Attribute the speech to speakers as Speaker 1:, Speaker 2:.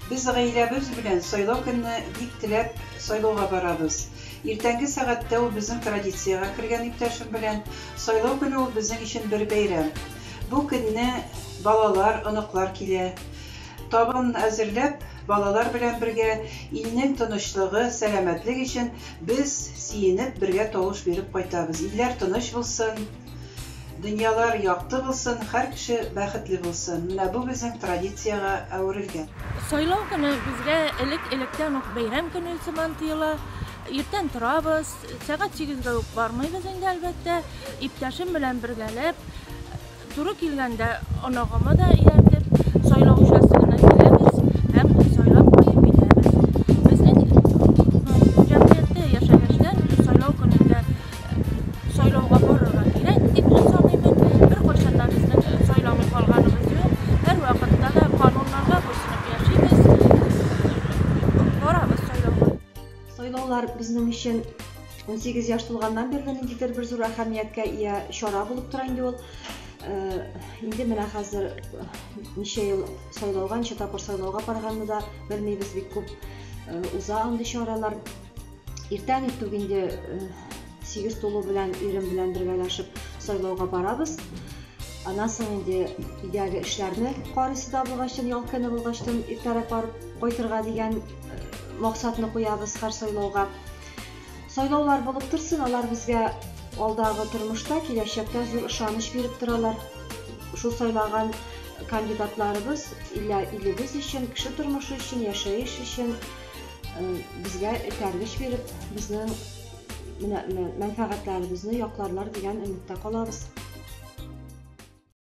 Speaker 1: Без гаиләбез белән сайлау көнне бик теләп сайлауга барабыз. Иртәнге сәгатьтә ул безнең традициягә кергән иптәшем белән. Сайлау көне ул безнең өчен бер бәйрәм. Бу көнне балалар, оныклар килә. Табын әзерләп, балалар белән бергә илнең тынычлыгы, сәламәтлек өчен без сөенеп бергә тавыш биреп кайтабыз. Илләр тыныч булсын, дөньялар якты булсын, һәр кеше бәхетле булсын. Менә бу безнең традициягә әверелгән.
Speaker 2: Сайлау көне безгә элек-электән үк бәйрәм көне сыман тоела. Иртән торабыз, сәгать сигезгә үк бармыйбыз инде, әлбәттә. Иптәшем белән бергәләп, Туры килгәндә оныгымы да ияртеп, сайлау участогына киләбез һәм сайлап кайтып китәбез. Безнең җәмгыятьтә яшәгәчтән сайлау көнендә сайлауга барырга кирәк дип саныймын. Беркайчан да безнең сайламый калганыбыз юк. Һәрвакытта да кануннарга буйсынып яшибез. Барабыз сайлауга.
Speaker 3: Сайлаулар безнең өчен 18 яшь тулганнан бирле ниндидер бер зур әһәмияткә ия чара булып тора инде ул. Э, инде менә хәзер э, ничә ел сайлауга, ничә тапкыр сайлауга барганны да белмибез, бик күп э, уза андый чаралар. Иртән иртүк инде 8 тулу белән ирем белән бергәләшеп сайлауга барабыз. Аннан соң инде өйдәге эшләрне карыйсы да булгачтын, ял көне булгачтын иртәрәк барып кайтырга дигән максатны куябыз һәр сайлауга. Сайлаулар булып торсын, алар безгә алдагы тормышта, киләчәктә зур ышаныч биреп торалар. Шул сайлаган кандидатларыбыз илебез өчен, кеше тормышы өчен, яшәеш өчен безгә этәргеч биреп, безнең менә мәнфәгатьләребезне якларлар дигән өметтә калабыз.